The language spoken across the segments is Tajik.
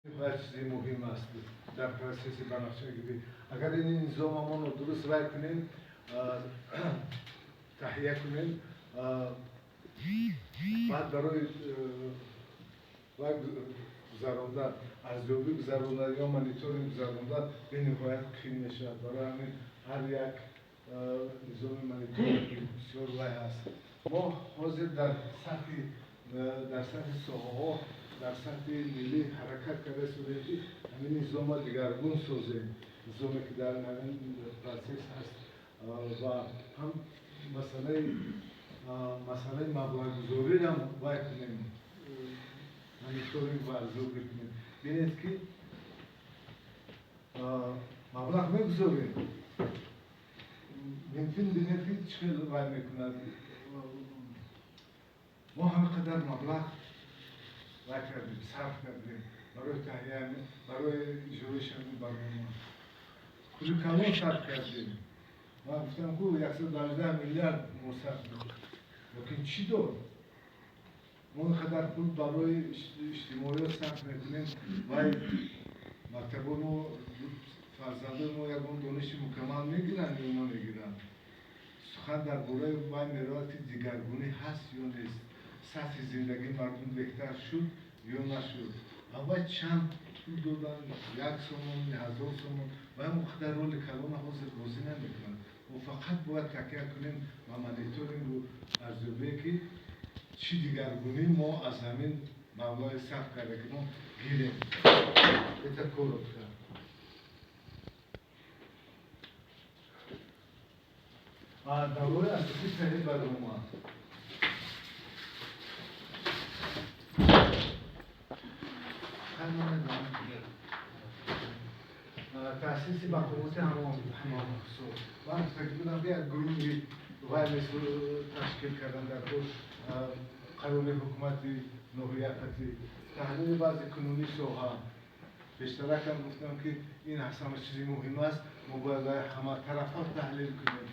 Ниҳоят чизи муҳим аст дар процесси банақшагирӣ. Агар ин низома мо нодуруст вай кунем, таҳия кунем, баъд барои вай гузаронда, арзёбӣ гузаронда ё мониторинг гузаронда бениҳоят қин мешавад. Барои ҳамин ҳар як низоми мониторинг бисёр вай ҳаст. Мо ҳозир дар сатҳи соҳаҳо, дар сатҳи миллӣ ҳаракат карда истодем, ки ҳамин низома дигаргун созем, низоме ки дар ҳамин процесс ҳаст, ва ҳам масъалаи маблағгузориам вай кунем, мониторинг ва арзёбӣ кунем. Бинед, ки маблағ мегузорем, мумкин, бинед, ки чӣ хел вай мекунад. Мо ҳама қадар маблағ вай кардем, сарф кардем барои таҳия, барои иҷроиши ҳамин барнома пули калон сарф кардем. Ман гуфтам, ку 118 миллиард мо сарф кардем, лекин чӣ дод? Мо ин қадар пул барои иҷтимоиёт сарф мекунем, вай мактабои мо, фарзандои мо ягон дониши мукаммал мегиранд ё намегиранд? Сухан дар бораи вай меравад, ки дигаргунӣ ҳаст ё нест, сатҳи зиндагии мардум беҳтар шуд ё нашуд. Аввал чанд пул додан, 1 сомон, 1000 сомон, вай он қадар роли калона ҳозир бозӣ намекунад. Мо фақат бояд такя кунем ба мониторингу арзёбие, ки чӣ дигаргунӣ мо аз ҳамин маблағи сарф карда, ки мо гирем. Это коротко. Дар бораи асосии таҳрир барнома. Таъсиси мақомоти ҳамоҳангсоз. Ман гуфтагӣ будам, ки як гурӯҳи вай ташкил кардан дар кор, қарори ҳукумати ноҳияқатӣ, таҳлили вазъи кунунии соҳа. Пештаракам гуфтам, ки ин ҳама чизи муҳим аст, мо бояд ҳаматарафа таҳлил кунем.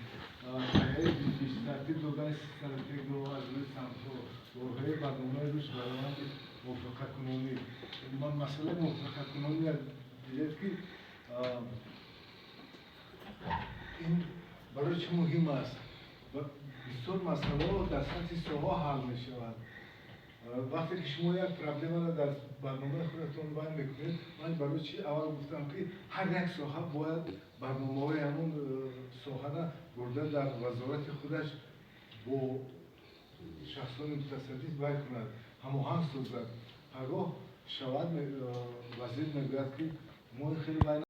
Тартиб додани стратегиҳо аз рӯи самтҳо, лоиҳаи барномаи рушд ва раванди мувофиқакунонӣ. Масъалаи мувофиқакунонӣ, дидед, ки ин барои чӣ муҳим аст? Бисёр масъалаҳо дар сатҳи соҳа ҳал мешаванд. Вақте ки шумо як проблемаро дар барномаи худатон байн мекунед, ман барои чӣ аввал гуфтам, ки ҳар як соҳа бояд барномаҳои ҳамон соҳара бурда дар вазорати худаш бо шахсони мутасаддӣ вай кунад, ҳамоҳанг созад. Ҳаргоҳ шавад, вазир мегӯяд, ки мо хеле вай